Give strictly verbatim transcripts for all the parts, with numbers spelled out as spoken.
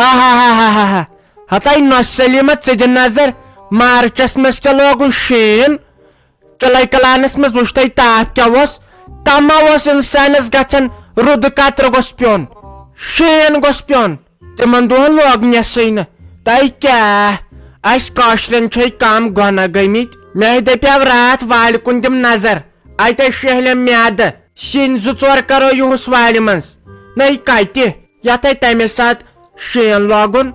آہا ہا ہا ہا ہا۔ ہتاے نۄش سلیمہ، ژٕ دِ نظر، مارچس منٛز تہِ لوگُن شیٖن۔ جُلے کلانس منٛز وُچھ تۄہہِ تاپھ کیٛاہ اوس۔ تم ما اوس انسانس گژھان، رُدٕ قطرٕ گوٚژھ پیوٚن، شیٖن گوٚژھ پیوٚن۔ تِمن دۄہن لوگ نٮ۪صٕے نہٕ۔ تۄہہِ کیٛاہ، اسہِ کٲشرٮ۪ن چھے کم گۄناہ گٔمٕتۍ۔ مےٚ دپیاو راتھ، وارِ کُن دِم نظر، اتہِ شیہلیم میادٕ، شیٖن زٕ ژور کرو یُہُس وارِ منٛز۔ نَے کتہِ، یتھے تمے ساتہٕ شیٖن لوگُن۔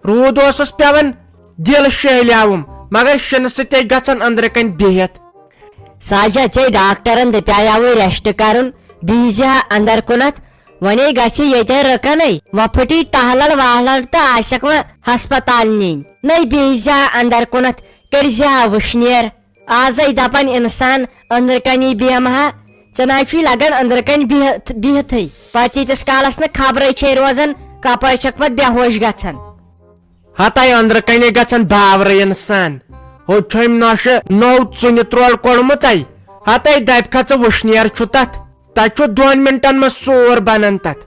روٗد اوسُس پٮ۪وان، دِل شیہلیاوُم، مگر شِنہٕ سۭتۍ گژھان أنٛدرٕ کنۍ بِہِتھ۔ ساجہ، ژےٚ ڈاکٹرن دپیاوٕے ریسٹ کرُن، بِہزِ ہا اندر کُنتھ، ونے گژھِ ییٚتٮ۪ن رٕکنے، وۄنۍ پھٕٹی ٹہلڑ واہلڑ تہٕ آسکھ وۄنۍ ہسپتال نِنۍ۔ نَے بِہزِ ہا اندر کُنتھ، کٔرزِ ہا وٕشنیر۔ آزے دپان انسان أنٛدرٕ کنی بیٚہمہٕ ہا، ژےٚ نہ چھُے لگان أنٛدرٕ کنۍ بِہتھ، بِہتھٕے۔ پتہٕ ییٖتِس کالس نہٕ خبرے چھے روزان، کپٲرۍ چھکھ پتہٕ بے ہوش گژھان۔ ہتے أنٛدرٕ کنہِ گژھان باورٕ انسان۔ ہُہ چھُ أمۍ نۄشہِ نوٚو ژُنہِ ترٛوڑ کوٚڑمُت۔ ہتے دپہِ کھا ژٕ وٕشنیر چھُ تتھ۔ تتہِ چھُ دۄن منٹن منٛز سور بنان تتھ۔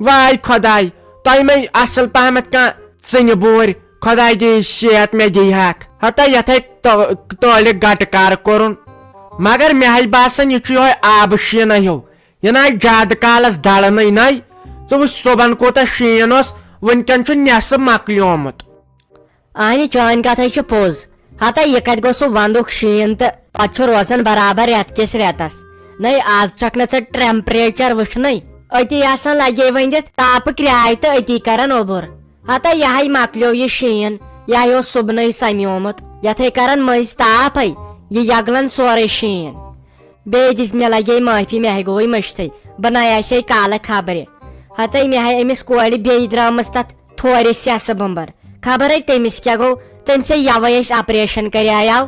واے خۄداے، تۄہہِ مے اصل پہمتھ کانٛہہ ژٕنہِ بورۍ، خۄداے دِیہِ صحت مےٚ دِیہِ ہاکھ۔ ہتے یتھے تٲ-، تٲلہِ گٹہٕ کار کوٚرُن۔ مگر مےٚ ہے باسان، یہِ چھُ یِہوے آبہٕ شیٖنہ ہیوٗ۔ یہِ نہ آسہِ زیادٕ کالس دلنٕے نَے۔ ژٕ وٕچھ صُبحن کوٗتاہ شیٖن اوس، وٕنکٮ۪ن چھُ نٮ۪صٕف مۄکلیومُت۔ اہنہِ، چٲنۍ کتھ ہے چھِ پوٚز۔ ہتا یہِ کتہِ گوٚو سُہ ونٛدُک شیٖن تہٕ پتہٕ چھُ روزان برابر رٮ۪تہٕ کِس رٮ۪تس۔ نَے، آز چھکھ نہٕ ژےٚ ٹیمپریچر وٕچھنُے۔ أتی آسان لگے ؤنِتھ تاپہٕ کرٛاے تہٕ أتی کران اوٚبُر۔ ہتا یہِ ہے مۄکلیو یہِ شیٖن، یہِ ہے اوس صُبنٕے سمیومُت۔ یتھے کران مٔنٛزۍ تاپھ ہے، یہِ یگلان سورُے شیٖن۔ بیٚیہِ دِژ مےٚ لگے معٲفی، مےٚ ہے گوٚوُے مٔشتھٕے، بہٕ نَے آسے کالہٕ خبرِ۔ ہتے مےٚ ہے أمِس کورِ بیٚیہِ درٛامٕژ تتھ تھورِ سیٚسہٕ بُمبر۔ خبر ہے تٔمِس کیٛاہ گوٚو، تٔمِس ہے یوے اَسہِ آپریشن کریایاو۔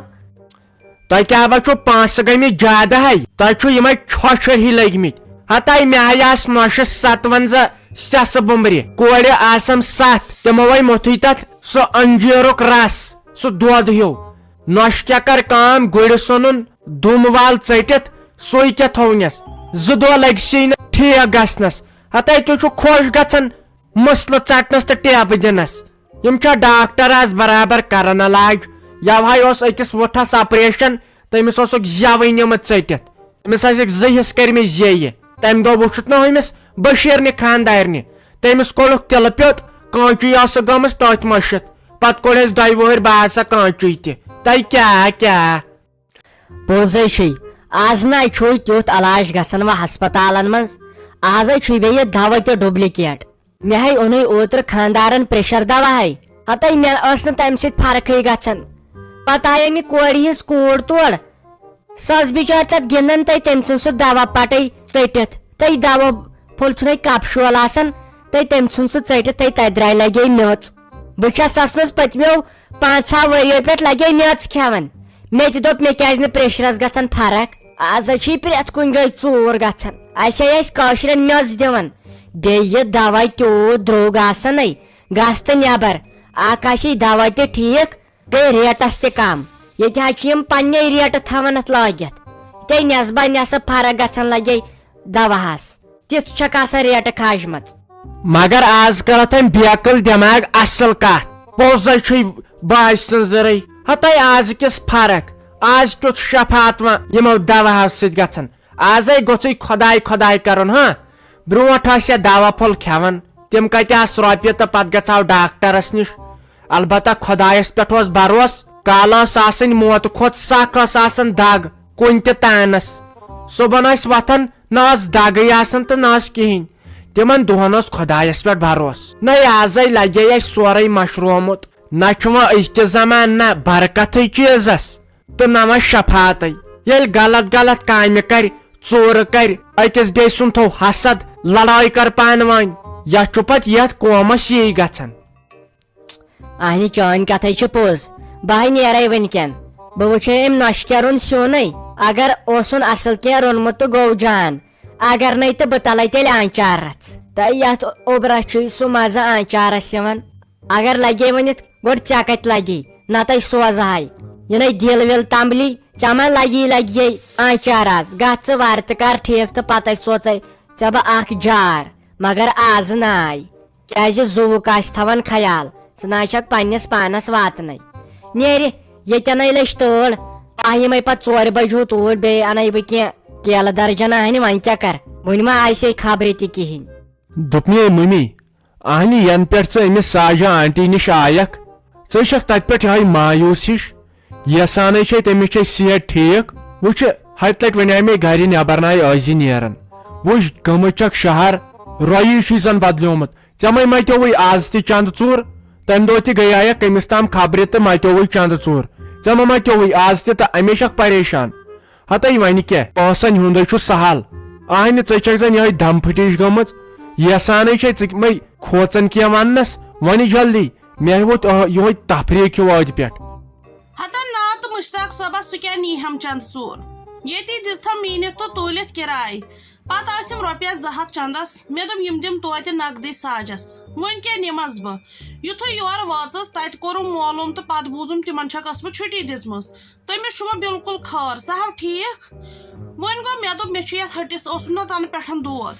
تۄہہِ کیٛاہ بہ چھُو پونٛسہٕ گٔمٕتۍ زیادٕ ہے؟ تۄہہِ چھُو یِمے چھۄچھر ہی لٔگۍ مٕتۍ۔ ہتے مےٚ ہے آسہٕ نۄشہِ ستونزہ سیٚسہٕ بُمبرِ، کورِ آسم ستھ، تِمو ہے موٚتھُے تتھ سُہ انجیٖرُک رس، سُہ دۄد ہیوٗ۔ نۄشہِ کیٛاہ کر کٲم، گُرِ ژھُنُن دُم وال ژٔٹِتھ، سُے کیٛاہ تھوونس؟ زٕ دۄہ لگہِ سی نہٕ ٹھیک گژھنس۔ ہتے تُہۍ چھِو خۄش گژھان مسلہٕ ژٹنس تہٕ ٹیبہٕ دِنس۔ یِم چھا ڈاکٹر آز برابر کران علاج؟ یوہے اوس أکِس وُٹھس آپریشن، تٔمِس اوسُکھ زیوٕے نیمٕژ ژٔٹِتھ۔ تٔمِس ٲسِکھ زٕ حصہٕ کٔرمٕتۍ زیٚیہِ۔ تمہِ دۄہ وُچھُتھ نہ ہُمِس بشیرنہِ خاندارنہِ؟ تٔمِس کوٚڑُکھ تِلہٕ پیوٚت، کٲنچی ٲسٕکھ گٔمٕژ تٔتھۍ مٔشِتھ۔ پتہٕ کوٚڑ اَسہِ دۄیہِ وُہٕرۍ بعد سۄ کٲنچی تہِ۔ تۄہہِ کیٛاہ کیٛاہ؟ پوٚزے چھُے، آز نہ چھُے تیُتھ علاج گژھان وۄنۍ ہسپتالن منٛز۔ آزے چھُے بیٚیہِ دوا تہِ ڈُپلیکیٹ۔ مےٚ ہے اوٚنُے اوترٕ خاندارن پریشر دوا ہے، ہتے مےٚ ٲس نہٕ تمہِ سۭتۍ فرقٕے گژھان۔ پتہٕ آیے مےٚ کورِ ہٕنٛز کوٗر تور، سۄ ٲس بِچٲر تتھ گِنٛدان، تہٕ تٔمۍ ژھُن سُہ دوا پٹے ژٔٹِتھ۔ تہٕ دوا پھوٚل چھُنَے کپشول آسان، تہٕ تٔمۍ ژھُن سُہ ژٔٹِتھ، تہٕ تتہِ درٛاے لگے میٚژ۔ بہٕ چھس سس منٛز پٔتمیو پانٛژھ ہا ؤرِیو پٮ۪ٹھ لگے میٚژ کھٮ۪وان۔ مےٚ تہِ دوٚپ، مےٚ کیٛازِ نہٕ پریشرس گژھان فرق؟ آز حظ چھِ یہِ پرٛٮ۪تھ کُنہِ جایہِ ژوٗر گژھان۔ اسہِ ہے ٲسۍ کٲشرٮ۪ن میٚژ دِوان، بیٚیہِ یہِ دوا تیوٗت درٛوگ آسان ہے، گژھ تہٕ نٮ۪بر۔ اکھ آسہِ یہِ دوا تہِ ٹھیٖک، بیٚیہِ ریٹس تہِ کم۔ ییٚتہِ حظ چھِ یِم پننے ریٹہٕ تھاوان اتھ لٲگِتھ۔ ییٚتے نٮ۪صبا نٮ۪صٕب فرق گژھان لگے دواہس۔ تِژھ چھکھ آسان ریٹہٕ کھاجمژ۔ مگر آز کل اتھ أمۍ بیقل دٮ۪ماغ اصل کتھ۔ پوٚز ہے چھُے باجہِ سٕنٛز زٔرٕے۔ ہتے آز کِس فرق۔ آز کیُتھ شفاعت وۄنۍ یِمو دواہو سۭتۍ گژھان۔ آزے گوٚژھُے خۄداے خۄداے کرُن، ہاں۔ برونٹھ ٲسۍ یا دوا پھوٚل کھٮ۪وان، تِم کتہِ آسہٕ رۄپیہِ تہٕ پتہٕ گژھٕ ہاو ڈاکٹرس نِش۔ البتہ خۄدایس پٮ۪ٹھ اوس بھروسہٕ۔ کالہٕ ٲس آسان موتہٕ کھۄتہٕ سخ ٲس آسان دگ کُنہِ تہِ تانس۔ صبحن ٲسۍ وۄتھان، نہ ٲس دگٕے آسان تہٕ نہ ٲس کِہینۍ۔ تِمن دۄہن اوس خۄدایس پٮ۪ٹھ بھروسہٕ۔ نہ آزے لگے اسہِ سورُے مشرومُت، نہ چھُ وۄنۍ أزکِس زمانہٕ نہ برکتھٕے چیٖزس۔ تہٕ نہ وۄنۍ شفاعتٕے۔ ییٚلہِ غلط غلط کامہِ کرِ، ژوٗرٕ کرِ، أکِس بیٚیہِ سُنٛد تھوٚو حسد، لڑٲے کر پانہٕ وٲنۍ، یا چھُ پتہٕ یتھ قومس یی گژھان۔ اہنہِ، چٲنۍ کتھے چھِ پوٚز۔ بہٕ ہے نیرے وٕنکٮ۪ن۔ بہٕ وٕچھے أمۍ نۄشہِ کیٛاہ روٚن سیُن۔ اگر اوسُن اصل کینٛہہ روٚنمُت تہٕ گوٚو جان، اگر نے تہٕ بہٕ تلے تیٚلہِ آنچارس۔ تہٕ یتھ اوٚبرس چھُے سُہ مزٕ آنچارس یِوان۔ اگر لگے ؤنِتھ، گۄڈٕ ژےٚ کتہِ لگی؟ نتہٕ سوزہے۔ یہِ نے دِل وِل تمبلی، ژےٚ ما لگی لگی آنچار آز؟ گژھ ژٕ وارٕ تہٕ کر ٹھیٖک تہٕ پتے سوژے ژےٚ بہٕ اکھ جار۔ مگر آز ناے۔ کیازِ زُوُک آسہِ تھاوان خیال؟ ژٕ نہ چھکھ پننِس پانس واتنٕے۔ نیرِ ییٚتٮ۪نَے لٔج تٲر، پاہ یِمے پتہٕ ژورِ بجہِ ہیوٗ توٗرۍ، بیٚیہِ انَے بہٕ کینٛہہ کیلہٕ درجن۔ اہنہِ، وۄنۍ کیٛاہ کر؟ وُنہِ ما آسہِ ہے خبرِ تہِ کِہیٖنۍ۔ دوٚپمَے مٔمی، اہنہِ، ینہٕ پٮ۪ٹھ ژٕ أمِس ساجہ آنٹی نِش آیکھ، ژٕ چھکھ تتہِ پٮ۪ٹھ یِہوٚے مایوس ہِش۔ یژھانٕے چھے تٔمِس چھے صحت ٹھیٖک۔ وٕچھ، ہتہِ لٹہِ ونے مےٚ گرِ نٮ۪بر ناے ٲسۍ زِ نیران۔ وٕچھ، گٔمٕژ چھکھ شہر، رۄیی چھُے زن بدلیومُت۔ ژےٚ مَے مَتیووُے آز تہِ چندٕ ژوٗر؟ تمہِ دۄہ تہِ گٔیایکھ کٔمِس تام خبرِ تہٕ مَتیووُے چندٕ ژوٗر۔ ژےٚ مہ مَتیووُے آز تہِ تہٕ اَمے چھکھ پریشان۔ ہتے وۄنۍ کیٛاہ، پونٛسن ہُنٛدے چھُ سہل۔ اہنہِ، ژے چھکھ زن یِہوٚے دم پھٕٹیج گٔمٕژ۔ یژھانٕے چھے ژٕ مَے کھوژان کینٛہہ وننس۔ وۄنہِ جلدی، مےٚ ووت، آ، یِہوٚے تفریٖق ہیوٗ ٲدۍ پٮ۪ٹھ۔ ہتن نا تہٕ مشتاق صٲبس، سُہ کیٛاہ نی ہم چندٕ ژوٗر؟ ییٚتی دِژتھم میٖنِتھ تہٕ تُلِتھ کِراے۔ پتہٕ ٲسِم رۄپیس زٕ ہتھ چندس، مےٚ دوٚپ یِم دِم توتہِ نقدٕے ساجس۔ وۄنۍ کیٛاہ نِمس بہٕ؟ یُتھُے یورٕ وٲژٕس، تتہِ کوٚرُم معلوم تہٕ پتہٕ بوٗزُم تِمن چھکھ ٲسمٕژ چھُٹی دِژمٕژ۔ تٔمِس چھُ وۄنۍ بالکل خٲر، سُہ ہاو ٹھیٖک۔ وۄنۍ گوٚو، مےٚ دوٚپ مےٚ چھُ یتھ ہٹِس اوسُم نہ تنہٕ پٮ۪ٹھ دود۔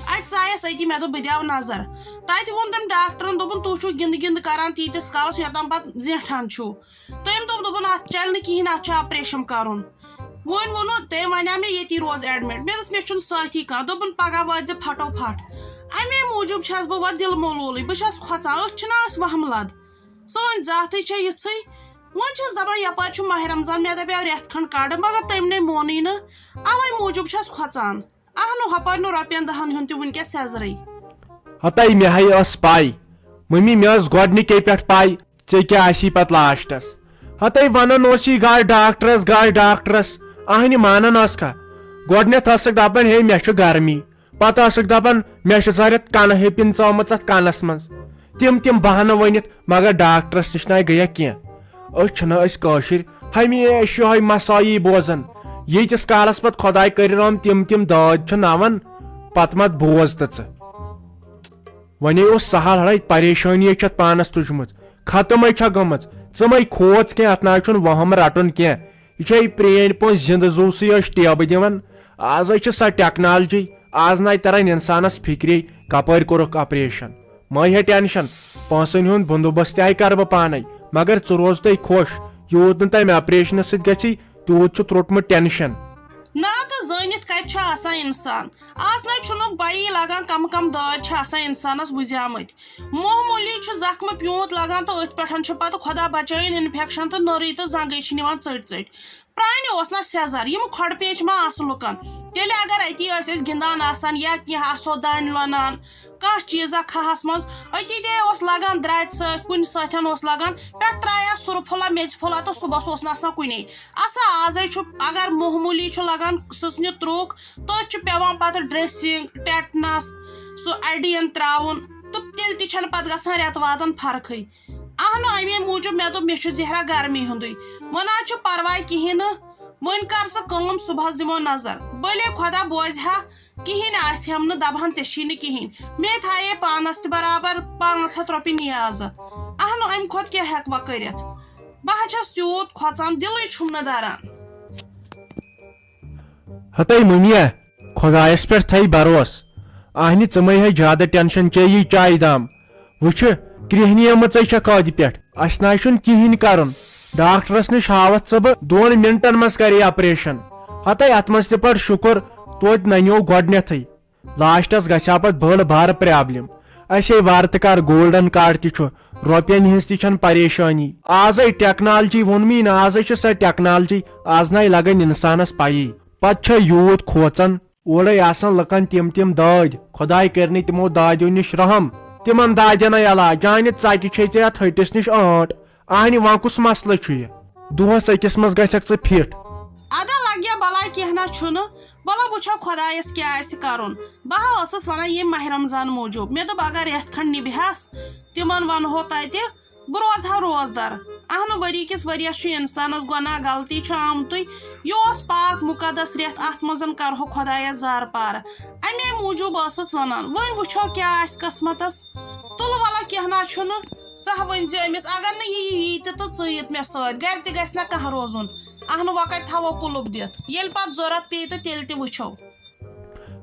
اتہِ ژایس أتی، مےٚ دوٚپ بہٕ دِمہٕ نظر۔ تتہِ ووٚن تٔمۍ ڈاکٹرن، دوٚپُن تُہۍ چھِو گِنٛدٕ گِنٛدٕ کران تیٖتِس کالس یوٚتام پتہٕ زیٹھان چھِو۔ تٔمۍ دوٚپ، دوٚپُن، "اَتھ چَلہِ نہٕ کِہیٖنۍ، اَتھ چھُ آپریشن کَرُن۔" وۄنۍ ووٚنُن تٔمۍ، وَنیٛاو مےٚ، "ییٚتی روز admit۔" مےٚ دوٚپُس، "مےٚ چھُنہٕ سۭتی کانٛہہ۔" دوٚپُن، "پَگاہ وٲتۍ زِ پھٹو پھٹ۔" اَمے موٗجوٗب چھَس بہٕ وۄنۍ دِلہٕ ملوٗلٕے، بہٕ چھَس کھۄژان، أسۍ چھِنہ أسۍ وَہمہٕ لَد، سٲنۍ ذاتٕے چھےٚ یِژھٕے۔ وۄنۍ چھَس دَپان، یَپٲرۍ چھُ ماہِ رمضان، مےٚ دَپیٛاو رٮ۪تھ کھنٛڈ کَڑٕ، مگر تٔمۍ نے مونُے نہٕ، اَوَے موٗجوٗب چھَس کھۄژان۔ اہنو، ہپٲرۍ نہٕ رۄپین دہن ہُنٛد تہِ وُنکیٚس سیزرٕے۔ ہتے مےٚ ہے ٲس پَے، مٔمی، مےٚ ٲس گۄڈٕنِکے پٮ۪ٹھ پَے ژےٚ کیٛاہ آسی پتہٕ لاسٹس۔ ہتے ونان اوس یہِ گژھ ڈاکٹرس، گژھ ڈاکٹرس، اہنہِ مانان ٲسکھا؟ گۄڈٕنٮ۪تھ ٲسٕکھ دپان ہے مےٚ چھُ گرمی، پتہٕ ٲسٕکھ دپان مےٚ چھِ سا رٮ۪تھ کنہٕ ہیٚپِن ژٲمٕژ اتھ کنس منٛز۔ تِم تِم بہانہٕ ؤنِتھ، مگر ڈاکٹرس نِش نَے گٔیہ کینٛہہ۔ أسۍ چھِنہ أسۍ کٲشِرۍ ہمیشہِ یِہوٚے مسٲیی بوزان۔ ییٖتِس کالس پتہٕ خۄداے کٔرِ رحم، تِم تِم دٲدۍ چھِ نوان، پتہٕ مت بوز تہٕ ژٕ۔ وۄنۍ اوس سہل ہڑے، پریشٲنی چھِ اتھ پانس تُجمٕژ، ختمے چھےٚ گٔمٕژ۔ ژٕ مے کھوژ کینٛہہ، اتھ نہ چھُنہٕ وہم رٹُن کینٛہہ۔ یہِ چھے پرٛینۍ پٲٹھۍ زِندٕ زُو سٕے ٲسۍ ٹیبہٕ دِوان۔ آز ہے چھِ سۄ ٹیکنالجی، آز نَے تران انسانس فکرے کپٲرۍ کوٚرُکھ آپریشن۔ مہ ہے ٹینشن، پونٛسن ہُنٛد بندوبست تہِ ہے کرٕ بہٕ پانے، مگر ژٕ روز تہٕ خۄش۔ یوٗت نہٕ تمہِ آپریشنہٕ سۭتۍ گژھی، تیوٗت چھُ تروٚٹمُت ٹینشن۔ نہ تہٕ زٲنِتھ کتہِ چھُ آسان انسان؟ آز نَے چھُنہٕ پَیی لگان کم کم دٲدۍ چھِ آسان انسانس وُزیمٕتۍ۔ معموٗلی چھُ زخمہٕ پیوٗنت لگان تہٕ أتھۍ پٮ۪ٹھ چھُ پتہٕ خۄدا بچٲیِن انفیکشن تہٕ نٔرٕے تہٕ زنٛگٕے چھِ نِوان ژٔٹۍ ژٔٹۍ۔ پرٛانہِ اوس نہ سیزر، یِم کھۄڈٕ پیچ ما آسہٕ لُکن؟ تیٚلہِ اگر أتی ٲسۍ أسۍ گِنٛدان آسان یا کینٛہہ آسو دانہِ لونان، کانٛہہ چیٖزا کھہس منٛز، أتی تے اوس لگان درٛاتہِ سۭتۍ، کُنہِ سۭتۍ اوس لگان، پٮ۪ٹھ ترٛایس سُرٕ پھوٚلہ، میٚژِ پھوٚلہ تہٕ صُبحس اوس نہٕ آسان کُنے۔ اسا آزے چھُ، اگر معموٗلی چھُ لگان سٕژنہِ ترٛوک، تٔتھۍ چھُ پٮ۪وان پتہٕ dressing، tetanus، سُہ اَڈِین ترٛاوُن، تہٕ تیٚلہِ تہِ چھَنہٕ پتہٕ گژھان رٮ۪تہٕ وادن فرقٕے۔ اہنو، اَمے موٗجوٗب مےٚ دوٚپ، مےٚ چھُ زہرا گرمی ہُنٛدُے۔ وۄنۍ نہ حظ چھُ پرواے کِہیٖنۍ نہٕ۔ وۄنۍ کر ژٕ کٲم، صُبحس دِمو نظر۔ بٔلے خۄدا بوزِ ہا، کِہیٖنۍ آسہِ ہم نہٕ، دَپہٕ ہن ژےٚ چھی نہٕ کِہیٖنۍ۔ مے تھایے پانس تہِ برابر پانٛژھ ہتھ رۄپیہِ نیازٕ۔ اہنو، اَمہِ کھۄتہٕ کیٛاہ ہٮ۪کہٕ بہٕ کٔرِتھ؟ بہٕ حظ چھَس تیوٗت کھۄژان، دِلٕے چھُم نہٕ دَران۔ ہتے مٔمیا، خۄدایس پٮ۪ٹھ تھٲے بروس۔ اہنہِ، ژٕ مے ہے زیادٕ ٹینشن، چے یی چایہِ دام۔ وٕچھِ، کرٛیٚہنیمٕژے چھکھ ٲدِ پٮ۪ٹھ۔ اسہِ نہ چھُنہٕ کِہیٖنۍ کرُن۔ ڈاکٹرس نِش ہاوتھ ژٕ بہٕ، دۄن منٹن منٛز کرے آپریشن۔ ہتے اتھ منٛز تہِ پڑ شُکر، توتہِ ننیو گۄڈنیتھٕے۔ لاسٹس گژھِ ہا پتہٕ بٔڑ بار پرابلم۔ اسے وارٕ تہٕ کار گولڈن کارڈ تہِ چھُ، رۄپین ہٕنٛز تہِ چھنہٕ پریشٲنی۔ آزے ٹیکنالجی ووٚنمٕے نہ، آزے چھِ سۄ ٹیکنالجی، آز نَے لگان انسانس پَیی۔ پتہٕ چھا یوٗت کھوژان؟ اورے آسان لُکن تِم تِم دٲدۍ، خۄداے کٔرنٕے تِمو دادیو نِش رحم۔ تِمن دادٮ۪ن ہے علاج، جانہِ ژکہِ چھے ژےٚ اتھ ۂٹِس نِش ٲنٹ۔ اہنہِ، وۄنۍ کُس مسلہٕ چھُ یہِ؟ دۄہس أکِس منٛز گژھکھ ژٕ فِٹ۔ ادا لگیا بلاے، کینٛہہ نہ چھُنہٕ۔ وَلہٕ وٕچھو خۄدایَس کیٛاہ آسہِ کَرُن۔ بہٕ ہا ٲسٕس وَنان ییٚمہِ ماہِ رمضان موٗجوٗب۔ مےٚ دوٚپ اگر رٮ۪تھ کھنٛڈ نِبہِ ہس، تِمن وَنہو تَتہِ، بہٕ روزٕ ہا روزدار۔ اہنُو، ؤری کِس ؤریَس چھُ اِنسانَس گۄناہ غلطی چھُ آمتُے۔ یہِ اوس پاک مُقدس رٮ۪تھ، اَتھ منٛز کَرہو خۄدایَس زارٕ پارٕ۔ اَمے موٗجوٗب ٲسٕس وَنان، وۄنۍ وٕچھو کیٛاہ آسہِ قٕسمَتَس۔ تُلہٕ وَلہٕ کینٛہہ نہ چھُنہٕ، ژٕ ہا ؤنۍ زِ أمِس، اگر نہٕ یہِ یی تہِ تہٕ ژٕ یِتھ مےٚ سۭتۍ، گَرِ تہِ گژھِ نہ کانٛہہ روزُن۔ اہنُو، وۄنۍ کَتہِ تھاوو کُلُپ دِتھ، ییٚلہِ پَتہٕ ضوٚرَتھ پیٚیہِ تہٕ تیٚلہِ تہِ وٕچھو۔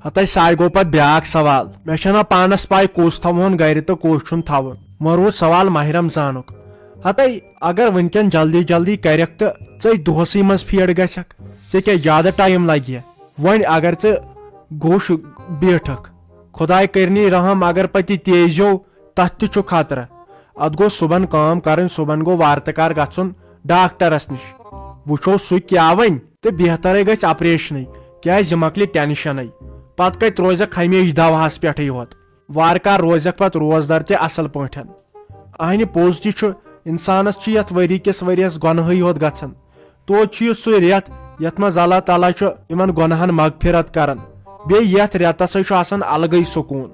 ہتے ساے گوٚو پتہٕ بیٛاکھ سوال، مےٚ چھنہ پانس پاے کُس تھاوہون گرِ تہٕ کُس چھُنہٕ تھاوُن۔ وۄنۍ روٗد سوال ماہِ رمضانُک۔ ہتے اگر وٕنکٮ۪ن جلدی جلدی کرکھ تہٕ ژے دۄہسٕے منٛز فیٹ گژھکھ، ژےٚ کیٛاہ زیادٕ ٹایم لگہِ؟ وۄنۍ اگر ژٕ گوٚش بیٹھکھ، خداے کٔرنی رحم، اگر پتہٕ تیزیو، تتھ تہِ چھُ خطرٕ۔ اتھ گوٚو صُبحن کٲم کرٕنۍ، صُبحن گوٚو وارٕ تہٕ کار گژھُن ڈاکٹرس نِش۔ وٕچھو سُہ کیٛاہ ونہِ تہٕ بہترے گژھِ آپریشنٕے، کیٛازِ یہِ مۄکلہِ ٹینشنٕے۔ پتہٕ کتہِ روزکھ ہمیشہِ دوہس پٮ۪ٹھٕے یوت؟ وارٕ کار روزکھ پتہٕ روزدار تہِ اصل پٲٹھۍ۔ اہنہِ پوٚز تہِ چھُ، انسانس چھُ یتھ ؤری کِس ؤریس گۄنہٕے یوت گژھان۔ توتہِ چھُ یہِ سُہ رٮ۪تھ یتھ منٛز اللہ تعالیٰ چھُ یِمن گۄنہن مغفرت کران۔ بیٚیہِ یتھ رٮ۪تسٕے چھُ آسان الگٕے سکوٗن۔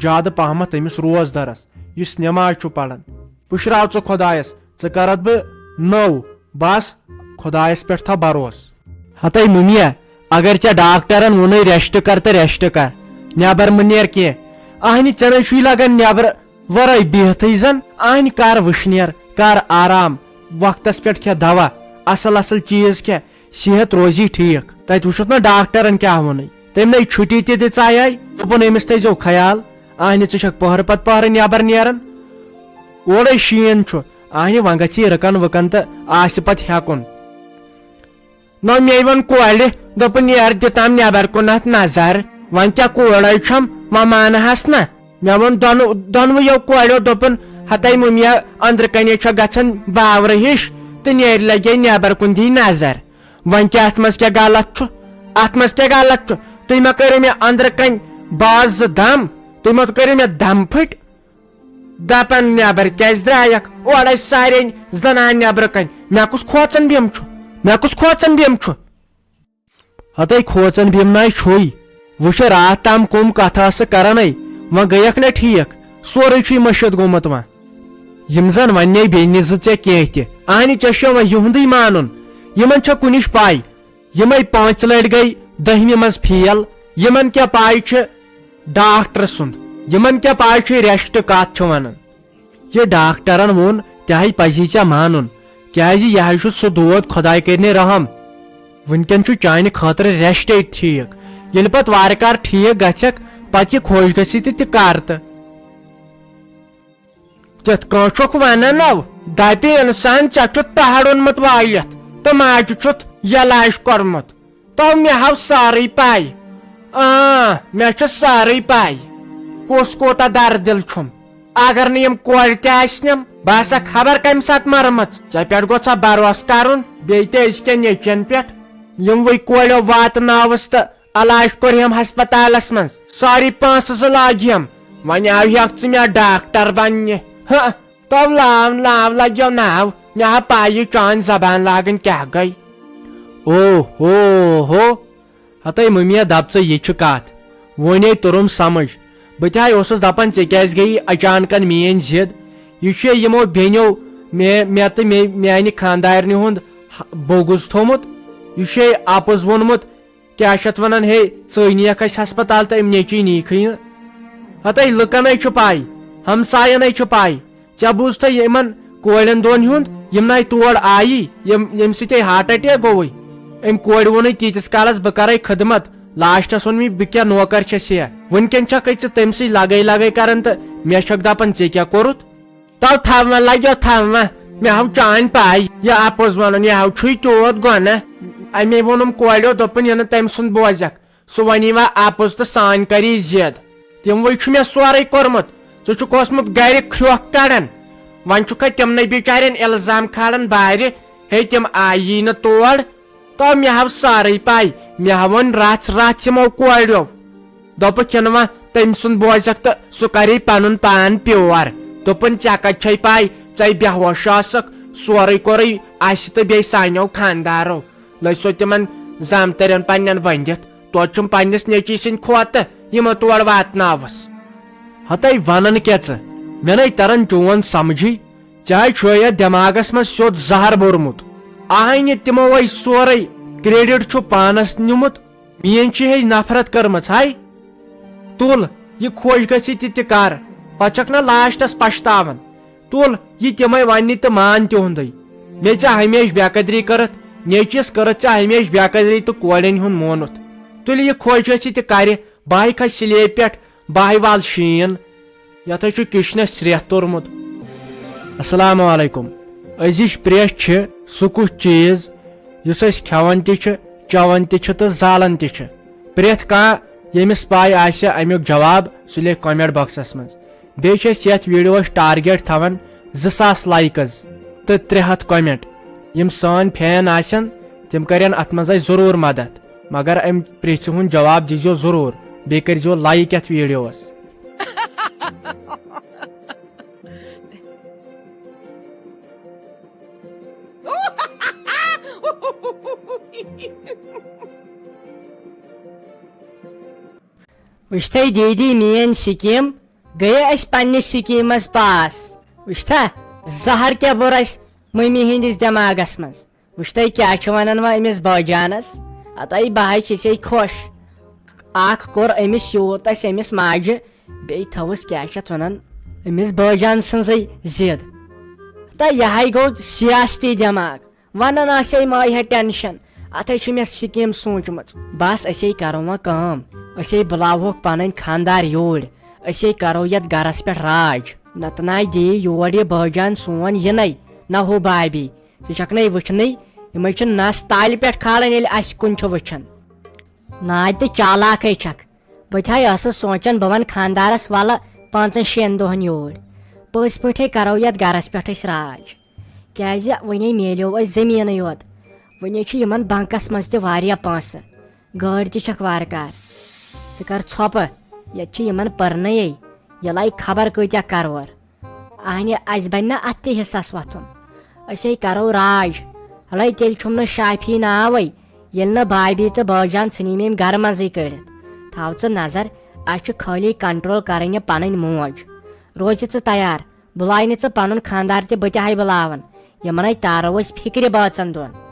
زیادٕ پہمتھ تٔمِس روزدرس، یُس نٮ۪ماز چھُ پران۔ پُشراو ژٕ خۄدایس، ژٕ کرتھ بہٕ نٔو، بس خۄدایس پٮ۪ٹھ تھاو بروسہٕ۔ ہتے مُمیا، اگر ژےٚ ڈاکٹرن ووٚنُے ریسٹ کر تہٕ ریسٹ کر، نٮ۪بر مہٕ نیر کینٛہہ، اہنہِ ژےٚ نے چھُے لگان نٮ۪برٕ ورٲے بِہتھٕے زن۔ اہنہِ کر وٕشنیر، کر آرام، وقتس پٮ۪ٹھ کھےٚ دوا، اصل اصل چیٖز کھےٚ، صحت روزی ٹھیک۔ تتہِ وُچھُتھ نا ڈاکٹرن کیٛاہ ووٚنُے؟ تٔمۍ نے چھُٹی تہِ دِژایے، دوٚپُن أمِس تھٲیزیو خیال، اہنہِ ژٕ چھکھ پۄہرٕ پتہٕ پۄہرٕ نٮ۪بر نیران۔ اورے شیٖن چھُ، اہنہِ وۄنۍ گژھِ یہِ رٕکن وٕکن تہٕ آسہِ پتہٕ ہٮ۪کُن۔ نہ مے ووٚن کورِ، دوٚپُن یارٕ دِتام نٮ۪بر کُنتھ نظر، وۄنۍ کیٛاہ کوٗرے چھم، وۄنۍ مانہٕ ہس نہ۔ مےٚ ووٚن دۄنو، دۄنوٕیو کورٮ۪و، دوٚپُن ہتے مُمیا، أنٛدرٕ کنے چھےٚ گژھان باورٕ ہِش تہٕ نیرِ لگے نٮ۪بر کُن دی نظر۔ وۄنۍ کیٛاہ اتھ منٛز کیٛاہ غلط چھُ؟ اتھ منٛز کیٛاہ غلط چھُ؟ تُہۍ ما کٔرِو مےٚ أنٛدرٕ کنۍ باز زٕ دم؟ تُہۍ ما کٔرِو مےٚ دم پھٔٹۍ؟ دپان نٮ۪بر کیٛازِ درٛایکھ؟ اورے سارے زنان نٮ۪برٕ کنۍ۔ مےٚ کُس کھوژان بیم چھُ؟ مےٚ کُس کھوژان بیم چھُ؟ ہتے کھوژان بیم ناے چھُے۔ وٕچھ راتھ تام کُم کتھ ٲسہٕ کرنے، وۄنۍ گٔیکھ نہ ٹھیک، سورُے چھُے مٔشِتھ گوٚمُت وۄنۍ۔ یِم زن ونے بیٚنہِ زٕ ژےٚ کینٛہہ تہِ، اہنہِ ژےٚ چھےٚ وۄنۍ یِہُنٛدُے مانُن۔ یِمن چھےٚ کُنِچ پاے، یِمے پانٛژِ لٹہِ گٔے دٔہمہِ منٛز فیل، یِمن کیٛاہ پاے چھِ ڈاکٹر سُنٛد، یِمن کیٛاہ پاے چھِ ریسٹ کتھ چھِ ونان۔ یہِ ڈاکٹرن ووٚن، تہِ ہاے پزی ژےٚ مانُن، کیازِ یہِ ہاے چھُ سُہ دود، خۄداے کٔرنہِ رحم۔ وٕنکٮ۪ن چھُ چانہِ خٲطرٕ ریسٹے ٹھیک۔ ییٚلہِ پتہٕ وارٕ کار ٹھیک گژھکھ، پتہٕ یہِ خۄش گژھِ تہِ، تہِ کر تہٕ۔ تِتھ کٲنٛٹھۍ چھُکھ ونان او، دپہِ انسان ژےٚ چھُتھ پہاڑ اوٚنمُت وٲلِتھ تہٕ ماجہِ چھُتھ یلاج کوٚرمُت۔ تو مےٚ ہاو سٲرٕے پاے۔ آ، مےٚ چھِ سٲرٕے پاے۔ کُس کوٗتاہ دردِل چھُم۔ اگر نہٕ یِم کورِ تہِ آسنم، بہٕ آسہٕ خبر کمہِ ساتہٕ مرمٕژ۔ ژےٚ پٮ۪ٹھ گوٚژھ بروسہٕ کرُن، بیٚیہِ تہِ أزکٮ۪ن نیٚچوٮ۪ن پٮ۪ٹھ۔ یِموٕے کورٮ۪و واتناوُس تہٕ علاج کوٚرہم ہسپتالس منٛز۔ سٲری پونٛسہٕ زٕ لاگہم۔ وۄنۍ آوہکھ ژٕ مےٚ ڈاکٹر بننہِ۔ ہہ۔ تو لاو لاو لگیو ناو، مےٚ ہا پاے یہِ چٲنۍ زبان لاگٕنۍ کیٛاہ گٔے۔ او ہو ہو، ہتے مُمیا دپ ژٕ یہِ چھِ کتھ، وۄنۍ ہے توٚرُم سمجھ۔ بہٕ تہِ ہاے اوسُس دپان ژےٚ کیٛازِ گٔیی اچانکن میٲنۍ ضد۔ یہِ چھُے یِمو بیٚنیو مےٚ، مےٚ تہٕ مےٚ، میانہِ خاندارنہِ ہُنٛد بوٚگُز تھوٚمُت۔ یہِ چھُے اپُز ووٚنمُت۔ کیٛاہ چھِ اتھ ونان، ہے، ژٕے نِیَکھ اسہِ ہسپتال تہٕ أمۍ نیچی نیٖکھٕے نہٕ۔ ہتے لُکن ہے چھُ پاے، ہمساین ہے چھُ پاے۔ ژےٚ بوٗزتھا یِمن کورٮ۪ن دۄن ہُنٛد، یِم نَے تور آیی، یِم، ییٚمہِ سۭتۍ ہے ہارٹ اٹیک گوٚوُے؟ أمۍ کورِ ووٚنُے تیٖتِس کالس بہٕ کرے خدمت، لاسٹس ووٚن مےٚ بہٕ کیٛاہ نوکر چھَس ہے۔ وٕنکٮ۪ن چھکھ ژٕ تٔمۍ سٕے لگے لگے کران تہٕ مےٚ چھکھ دپان ژےٚ کیٛاہ کوٚرُتھ؟ تو تھاو وۄنۍ لگیو تھاو وۄنۍ۔ مےٚ ہاو چانۍ پاے، یہِ اپُز ونُن، یہِ ہاو چھُے تیوٗت گۄناہ۔ اَمے ووٚنُم کورٮ۪و، دوٚپُن، یہِ نہٕ تٔمۍ سُنٛد بوزکھ، سُہ ونی وۄنۍ اپُز تہٕ سانۍ کری ضد۔ تِموٕے چھُ مےٚ سورُے کوٚرمُت۔ ژٕ چھُکھ اوسمُت گرِ کھرٛوکھ کڑان، وۄنۍ چھُکھے تِمنٕے بِچارٮ۪ن الزام کھالان بارِ، ہے تِم آیی نہٕ تور۔ تو مےٚ ہاو سٲرٕے پاے، مےٚ ہاو وۄنۍ رژھ رژھ یِمو کورٮ۪و۔ دوٚپُکھ، یِنہٕ وۄنۍ تٔمۍ سُنٛد بوزکھ تہٕ سُہ کرِ پنُن پان پیور۔ دوٚپُن، ژےٚ کتہِ چھے پاے، ژے بے ہوش ٲسکھ، سورُے کوٚرُے اسہِ تہٕ بیٚیہِ سانیو خاندارو۔ لٔج سۄ تِمن زامترٮ۪ن پننٮ۪ن ؤنِتھ، توتہِ چھُم پننِس نیٚچی سٕنٛدِ کھۄتہٕ یِمو تور واتناوُس۔ ہتے ونان کیٛاہ ژٕ؟ مےٚ نے تران چون سمجھٕے۔ ژےٚ چھُے یتھ دٮ۪ماغس منٛز سیوٚد زہر بوٚرمُت۔ اہنہِ تِمو ہے سورُے کریڈٹ چھُ پانس نیومُت۔ میٲنۍ چھِ ہے نفرت کٔرمٕژ۔ ہاے، تُل، یہِ خۄش گژھِ تہِ تہِ کر، پتہٕ چھکھ نہ لاسٹس پشتاوان۔ تُل، یہِ تِمے وننہِ تہٕ مان تِہُنٛدُے۔ مےٚ ژےٚ ہمیشہِ بے قدری کٔرٕتھ، نیچوِس کٔرٕتھ ژےٚ ہمیشہِ بے قدری تہٕ کورٮ۪ن ہُنٛد مونُتھ۔ تُلہِ یہِ خۄش گژھِ تہِ کرِ، بہٕ ہاے کھسہِ سلیبہِ پٮ۪ٹھ، بہٕ ہاے والہٕ شیٖن۔ یتھ حظ چھُ کچنس سرٛیٚہہ توٚرمُت۔ السلام علیکم۔ أزِچ پرٛیٚژھ چھِ سُہ کُس چیٖز یُس أسۍ کھٮ۪وان تہِ چھِ، چٮ۪وان تہِ چھِ تہٕ زالان تہِ چھِ؟ پرٛٮ۪تھ کانٛہہ ییٚمِس پاے آسہِ امیُک جواب، سُہ لیکھِ comment boxس منٛز۔ بیٚیہِ چھِ أسۍ یتھ videoس target تھاوان زٕ ساس likes تہٕ ترٛےٚ ہتھ comment۔ یِم سٲنۍ fan آسن، تِم کرن اتھ منٛز اسہِ ضروٗر مدد، مگر امہِ پرٛژھِ ہُنٛد جواب دیٖزیو ضروٗر، بیٚیہِ کٔرۍزیو like یتھ videoس۔ وٕچھتھے دیدی، میٲنۍ سکیٖم گٔیے اسہِ پننِس سکیٖمس پاس۔ وٕچھتھا، زہر کیٛاہ بوٚر اسہِ مٔمی ہٕنٛدِس دٮ۪ماغس منٛز۔ وٕچھتھے کیٛاہ چھِ ونان وۄنۍ أمِس بٲجانس۔ ہتے بہٕ ہاے چھسے خۄش۔ اکھ کوٚر أمِس یوٗت اسہِ أمِس ماجہِ، بیٚیہِ تھٲوٕس کیٛاہ چھِ اتھ ونان أمِس بٲجان سٕنٛزٕے ضد۔ تہٕ یہِ ہاے گوٚو سیاستی دٮ۪ماغ۔ ونان آسے مایہِ ہے tension، اتھے چھِ مےٚ سکیٖم سوٗنچمٕژ۔ بس أسے کرو وۄنۍ کٲم، أسے بُلاوہوکھ پنٕنۍ خانٛدار یوٗرۍ، أسے کرو یتھ گرس پٮ۪ٹھ راج۔ نتہٕ ناے دِیہِ یور یہِ بٲجان سون یِنَے، نہ ہُہ بابی۔ ژٕ چھکھ نَے وٕچھنٕے، یِمے چھِ نس تالہِ پٮ۪ٹھ کھالان ییٚلہِ اسہِ کُن چھِ وٕچھان۔ ناے تہٕ چالاکھے چھکھ۔ بہٕ تہِ ہاے ٲسٕس سونٛچان بہٕ ونہٕ خانٛدارس ولہٕ پانٛژن شٮ۪ن دۄہن یوٗرۍ۔ پٔزۍ پٲٹھۍ کرو یتھ گرس پٮ۪ٹھ أسۍ راج۔ کیازِ وُنے میلیو اسہِ زٔمیٖنٕے یوت۔ وُنے چھِ یِمن بنکس منٛز تہِ واریاہ پونٛسہٕ۔ گٲڑۍ تہِ چھکھ وارٕ کار۔ ژٕ کر ژھۄپہٕ، ییٚتہِ چھِ یِمن پٔرنَے۔ یہِ لایہِ خبر کۭتیاہ کرور۔ اہنہِ، اسہِ بنہِ نہ اتھ تہِ حصس وۄتھُن۔ أسے کرو راج۔ ہلے تیٚلہِ چھُم نہٕ شافی ناوے، ییٚلہِ نہٕ بابی تہٕ بٲجان ژھٕنِم ییٚمۍ گرٕ منٛزٕے کٔڑِتھ۔ تھاو ژٕ نظر، اسہِ چھُ خٲلی control کرٕنۍ یہِ پنٕنۍ موج۔ روزِ ژٕ تیار، بُلاے نہٕ ژٕ پنُن خانٛدار تہِ، بہٕ تہِ ہاے بُلاون۔ یِمنے تارو أسۍ فِکرِ بٲژن دۄن۔